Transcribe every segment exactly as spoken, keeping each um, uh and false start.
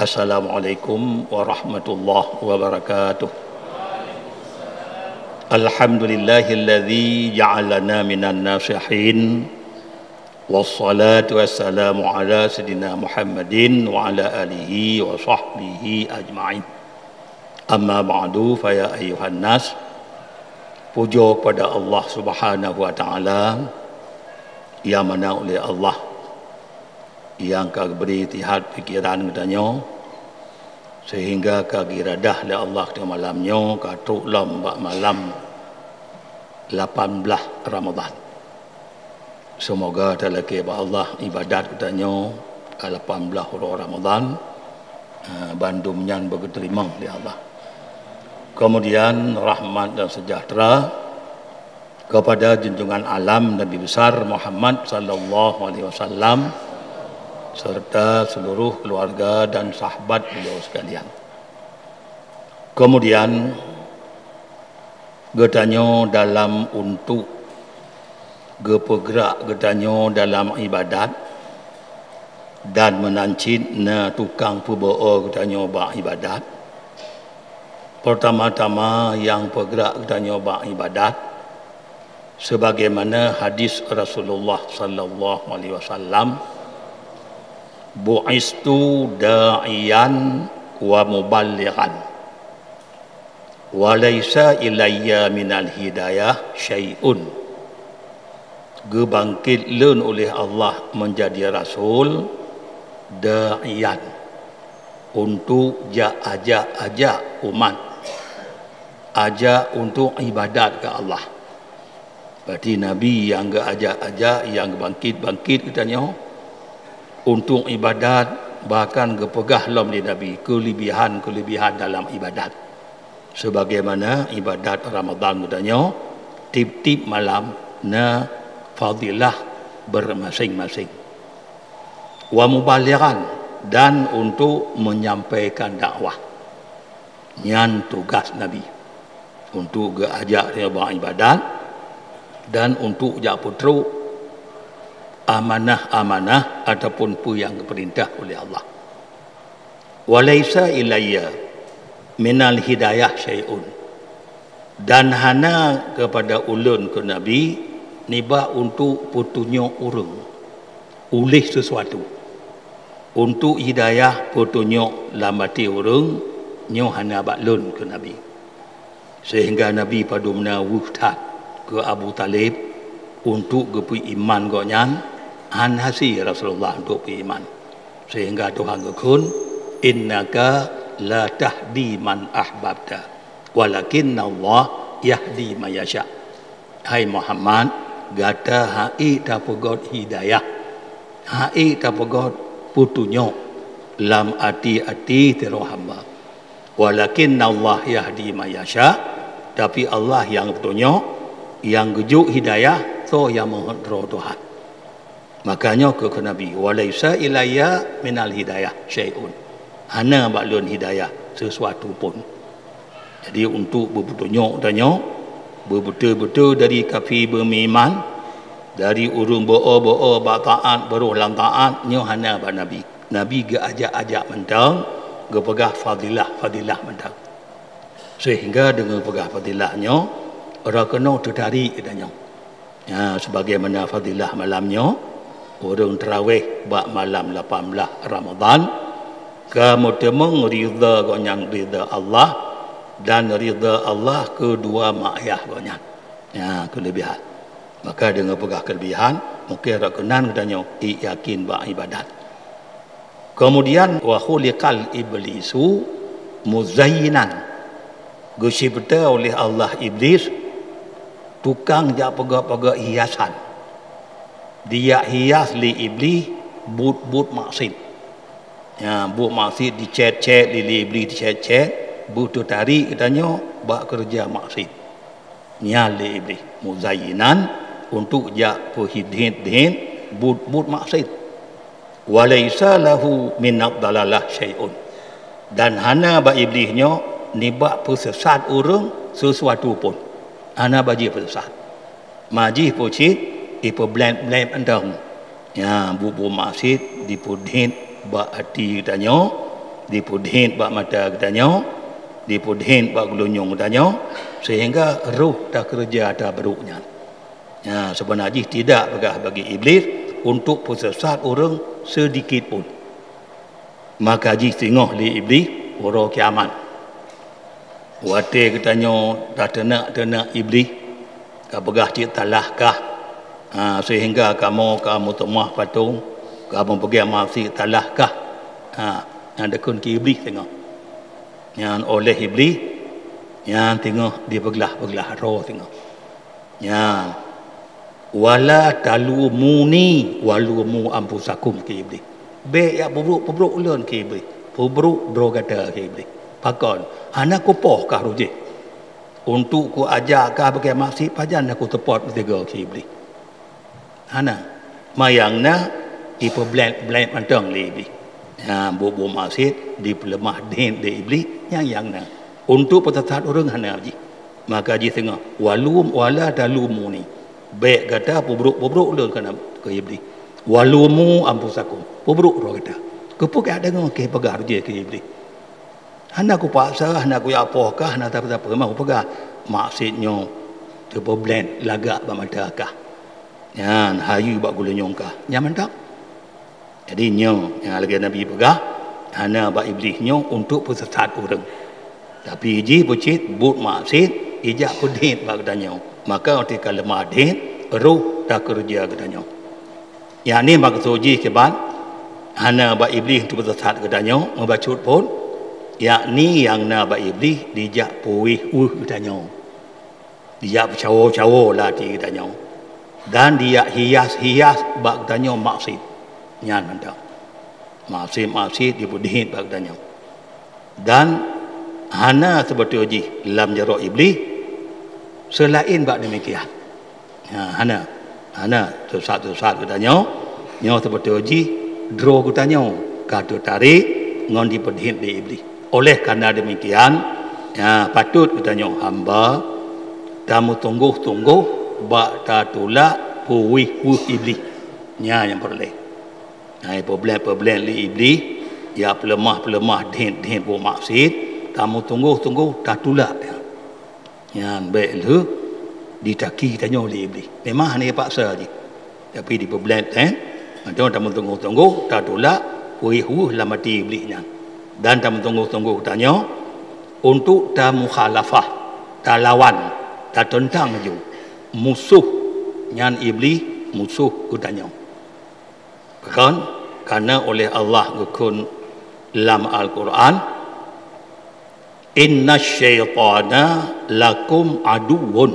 Assalamualaikum warahmatullahi wabarakatuh. Alhamdulillahilladzi ja'alana minan nasihin. Wassalatu wassalamu ala sayyidina Muhammadin wa ala alihi wa sahbihi ajma'in. Amma ba'du, fa ya ayyuhan nas, pujoe kepada Allah Subhanahu wa Ta'ala, nyang mana uleh Allah nyang ka geubri sihat pikeran geutanyoe, sehingga ka geuradah lé Allah keu malam nyoe ka trok lom bak malam lapan blaih Ramadhan. Seumoga talakée bak Allah ibadat geutanyoe ka lapan blaih uroe Ramadhan, eh, bandum nyan beugeuteurimong lé Allah. Kemudian rahmat dan sejahtera kepada junjungan alam Nabi besar Muhammad sallallahu alaihi wasallam serta seluruh keluarga dan sahabat beliau sekalian. Kemudian geutanyoe dalam untuk geupeugrak geutanyoe dalam ibadat dan meunan cit na tukang peubeuo geutanyoe bak ibadat. Pertama-tama nyang peugrak geutanyoe bak ibadat, sebagaimana hadis Rasulullah sallallahu alaihi wasallam, "Bu'istu da'iyan wa muballighan, wa laisa ilayya minal hidayah syai'un." Geubangkét lôn uleh Allah menjadi rasul, da'iyan, untuk jak ajak-ajak umat, ajak untuk ibadat keu Allah. Berarti Nabi nyang geuajak-ajak, nyang geubangkét-bangkét geutanyoe untuk ibadat, bahkan geupeugah lom lé Nabi keulebihan-keulebihan dalam ibadat. Sebagaimana ibadat Ramadhan geutanyoe, tiep-tiep malam na fadilah beumaséng-maséng. Wa mubalighan, dan untuk menyampaikan dakwah. Nyan tugas Nabi, untuk geuajak ria bak ibadat dan untuk jak peutrok amanah-amanah ataupun peue nyang geupeurintah uleh Allah. "Wa laisa ilayya minal hidayah syai'un," dan hana kepada ulôn, kheun Nabi, nibak untuk peutunyok ureuëng uleh sesuatu. Untuk hidayah peutunyok lam até ureuëng nyoe hana bak lôn, kheun Nabi. Sehingga Nabi padum na weueh that keu Abu Thalib untuk geupeuiman gobnyan, han hase Rasulullah untuk peuiman. Sehingga Tuhan geukheun, "Innaka la tahdi man ahbabta, walakinnallaha yahdi man yasha." Hai Muhammad, gata hana tapeugöt hidayah, hana tapeugöt peutunyok lam até-até sidroe hamba. "Walakinnallaha yahdi man yasha," tapi Allah nyang peutunyok, nyang geujok hidayah, soe nyang meuhot droe Tuhan. Maka nyoe kheun Nabi, "Wa laisa ilayya minal hidayah syai'un." Hana bak lôn hidayah sesuatu pun. Jadi, untuk beupeutunyok tanyoe, beubeutôi-beutôi dari kaphé beumeuiman, dari ureuëng beu-o-beu-o bak taát, baroh lam taát, nyoe hana bak Nabi. Nabi geuajak-ajak mantong, geupeugah fadilah-fadilah mantong. Sehingga deungon peugah fadilah nyoe, droe keunoe teutarik geutanyoe. Ya, sebagaimana fadilah malam nyoe, ureuëng tarawih bak malam lapan blaih Ramadhan, ka meuteumong ridha gobnyan, ridha Allah, dan ridha Allah keudua mak ayah gobnyan. Ya, keulebihan. Maka deungon peugah keulebihan, mungken droe keunan geutanyoe yakin bak ibadat. Kemudian, "Wa khuliqal iblisu muzayyinan." Geusipta oleh Allah Iblis, tukang jak peugöt-peugöt hiasan. Dijak hias lé Iblis buet-buet maksiet. Ya, buet maksiet dicet-cet lé, lé Iblis dicet-cet, beuteutarik geutanyoe bak keureuja maksiet. Nyan lé Iblis, muzayyinan, untuk jak peuhiet-hiet buet-buet maksiet. "Wa laisa lahu minad dalalah syai'un." Dan hana bak Iblis nyoe nibak peuseusat ureuëng sesuatu pun. Hana bak jih peuseusat. Ma jih peucit, ipeublét-blét mantong. Nya, buet-buet maksiet dipeudhét bak até geutanyoe, dipeudhét bak mata geutanyoe, dipeudhét bak geulinyueng geutanyoe, sehingga roh takeureuja atra brok nyan. Nya, seubeuna jih tidak peugah bagi Iblih untuk peusesat ureuëng seudikit pun. Maka jih singoh lé Iblih uroe kiamat. Watée geutanyoe tateunak-teunak Iblih, ka peugah cit talah kah, ha, seuhingga kamoe ka meuteumah patong, ka meupeugah maksiet talah kah, ha, nyan dikheun keu Iblih singoh. Nyan oleh Iblih, nyan singoh dipeuglah-peuglah droe singoh. Nyan, "Wala talumuni walumu anfusakum," kheun Iblih. "Bék jak peubrok-peubrok ulôn," kheun Iblih. "Peubrok droe gata," kheun Iblih. "Pakon? Hana kupoh kah rujih. Untuk kuajak kah beuke maksiet, pajan na kuteupot meusigoe," kheun Iblih. Hana. Manyang na ipeublét-blét mantong lé Iblih. Nya, buet-buet maksiet dipeuleumah dhét lé Iblih, nyang, nyang na. Untuk peusesat ureuëng hana jih. Maka jih singoh, "Walum, wala talumuni." Bék gata peubrok-peubrok lôn keu Iblih. "Walumu anfusakum." Peubrok droe gata. Keupeue ka deungoe keu peugah rujih keu Iblih. Hana kupaksa, hana kuyak poh kah, hana sapeue-sapeue, mah kupeugah maksiet nyoe teupeublét lagak bak mata kah. Nyan hayeue bak geulinyueng kah. Nyan mantong. Jadi nyoe nyang lagée Nabi peugah, hana bak Iblih nyoe untuk peusesat ureuëng. Tapi jih peucit buet maksiet ijak peudhét bak geutanyoe. Maka watée ka leumah dhét, roh takeureuja geutanyoe. Yakni maksud jih kiban, hana bak Iblih untuk peusesat geutanyoe, meubacut phon, yakni nyang na bak Iblih dijak peuwéh-wéh geutanyoe. Dijak peucawo-cawo lam até geutanyoe. Dan dijak hias-hias bak geutanyoe maksiet. Nyan mantong. Maksiet-maksiet dipeudhét bak geutanyoe. Dan hana seubeutôi jih lam jaroe Iblih seulaén bak demikian. Ha, hana. Hana sesat-sesat geutanyoe, nyoe seubeutôi jih droe geutanyoe ka teutarek ngon dipeudhét lé Iblih. Oleh karena demikian, ha, patut geutanyoe hamba tameutunggoh-tunggoh bak tatulak peuwéh-wéh Iblih. Nyan nyang peureulée. Hai peublét-peublét lé Iblih, ya peuleumah-peuleumah dhét-dhét buet maksiet, tameutunggoh-tunggoh tatulak. Nyan bék lheueh ditaki tanyoe lé Iblih. Memang hana paksa jih. Tapi dipeublét, eh, mantong tameutunggoh-tunggoh tatulak wéh-wéh lam até Iblih nyan. Dan tameutunggoh-tunggoh tanyoe untuk tamukhalafah, talawan, tateuntang ju musoh nyan Iblih, musoh geutanyoe. Pakon? Karena oleh Allah geukheun lam Al-Quran, "Inna syaitana lakum aduwwun."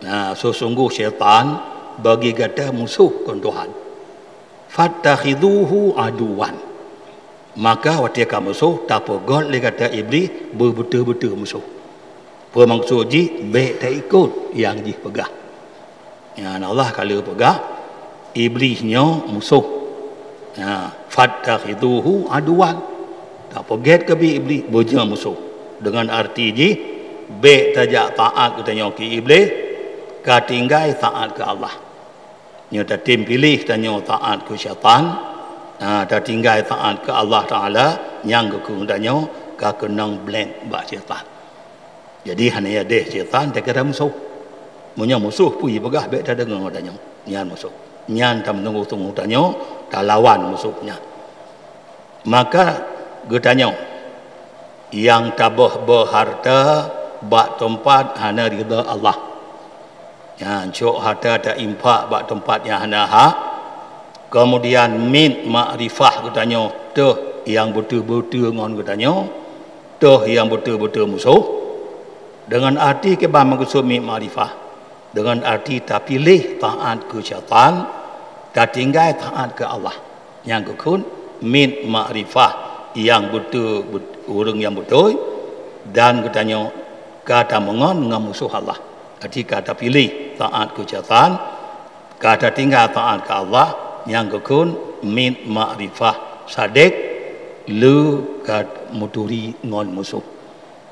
Nah, sesungguh syaitan bagi gata musoh kon Tuhan. "Fattakhidhuhu aduwwan." Maka watée ka musoh, tapeugét lé gata Iblih beubeutôi-beutôi musoh. Peue maksud jih? Bék taikot nyang jih peugah. Nyan Allah ka lheueh peugah, Iblih nyoe musoh. Ha, "Fattakhidhuhu aduwwan." Tapeugét keubiet Iblih beujeuet musoh. Deungon arti jih, bék tajak taát geutanyoe keu Iblih, ka tinggai taát keu Allah. Nyoe tatem piléh tanyoe taát keu syaitan, ha, tatinggai taát keu Allah Taala nyang geukheun tanyoe ka keunong blét bak syaitan. Jadi hana yadeh syaitan takira musoh. Meunyoe musoh peue jipeugah bék tadeungoe tanyoe. Nyan musoh. Nyan tameutunggoh-tunggoh tanyoe talawan musoh nyan. Maka geutanyoe nyang tabeuh-beuh hareuta bak teumpat hana ridha Allah. Nyan cok hareuta tainfak bak teumpat nyang hana hak. Keumudian miet makrifah geutanyoe teuh nyang beutôi-beutôi ngon geutanyoe, teuh nyang beutôi-beutôi musoh. Deungon arti kiban meukeusud miet makrifah, deungon arti tapiléh taát keu syaitan, tatinggai taát keu Allah. Nyang geukheun miet makrifah nyang beutôi, ureuëng nyang beutôi, dan geutanyoe ka tameungon ngon musoh Allah. Arti ka tapiléh taát keu syaitan, ka tatinggai taát keu Allah, nyang geukheun miet makrifah sadek le ka meuturi ngon musoh.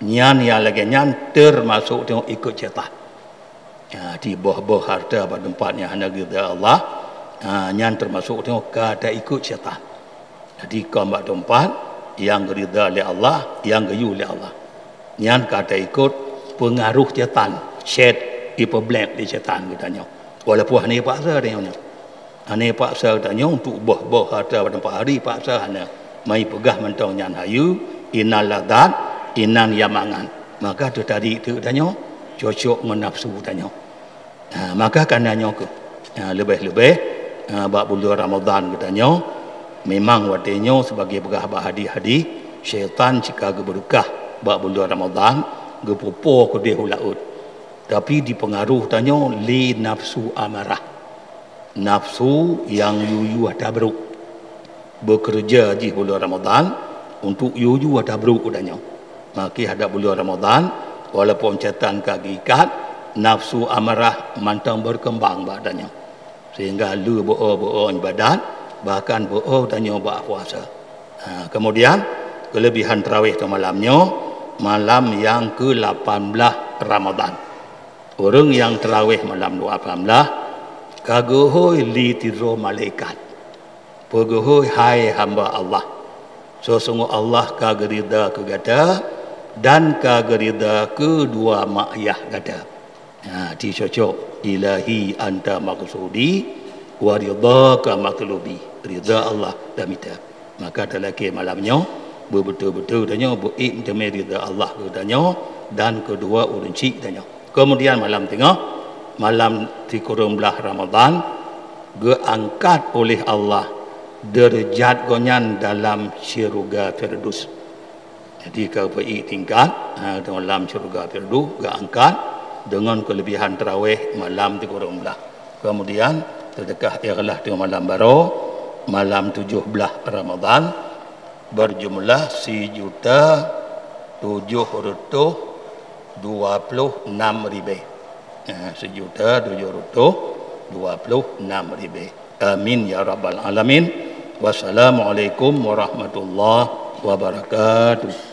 Nyan nyang lagée nyan teumasok teungoh ikot syaitan. Ha, di boh-boh hareuta bak teumpat nyang hana geurida Allah, ha, nyan teumasok tanyoe ka taikot syaitan. Jadi kon bak teumpat nyang geurida lé Allah, nyang geuyue lé Allah. Nyan ka taikot peungaroh syaitan, syet, ipeublack lé syaitan geutanyoe. Walaupun hana paksa tanyoe nyoe. Hana paksa tanyoe untuk boh-boh hareuta bak teumpat, paksa hana. Mai peugah mantong nyan hayeue, inan lazat, inan nyang mangat. Maka teutarik teuk tanyoe cocok ngon nafsu tanyoe. Ha, maka kana nyoe keuh. Ha, leubeh-leubeh, ha, bak buleuen Ramadhan geutanyoe, memang watée nyoe sibagai peugah bak hadis-hadis, syaitan cit ka geubeureukah bak buleuen Ramadhan, geupeupo keudeh u laôt. Tapi dipeungaroh tanyoe lé nafsu amarah. Nafsu nyang yue-yue atra brok. Beukeureuja jih buleuen Ramadhan untuk yue-yue atra brok geutanyoe. Maka hadab buleuen Ramadhan, walaupun syaitan ka geuikat, nafsu amarah mantong beukeumbang bak tanyoe. Sehingga le beu-o-beu-o ibadat, bahkan beu-o tanyoe bak puasa. Ha, kemudian, kelebihan tarawih di malam nyoe, malam nyang ke lapan belas Ramadhan. Ureuëng nyang tarawih malam dua lapan belas, ka geuhôi lé sidroe malaikat. Peugeuhôi, "Hai hamba Allah, seuseunggoh Allah ka geurida keu gata dan ka geurida keu dua mak yah gata." Ha, di cocok, "Ilahi anta maqsudi wa ridhaka matlubi." Rida Allah tamita. Maka talakée malam nyoe, beubeutôi-beutôi tanyoe, beuék meuteumé rida Allah keu tanyoe dan keudua ureuëng chik tanyoe. Kemudian malam teungoh, malam sikureueng blaih Ramadhan, geuangkat oleh Allah deurajat gobnyan dalam syeuruga Firdaus. Jadi, ka peuék tingkat, ha, dalam syeuruga Firdaus geuangkat deungon keulebihan tarawih malam sikureueng blaih. Kemudian, teudeukah ikhlas teungoh malam baroe, malam tujoh blaih Ramadhan, berjumlah sijuta tujoh reutôh dua ploh nam ribée. Eh, sijuta tujoh reutôh dua ploh nam ribée. Amin ya rabbal alamin. Wassalamualaikum warahmatullahi wabarakatuh.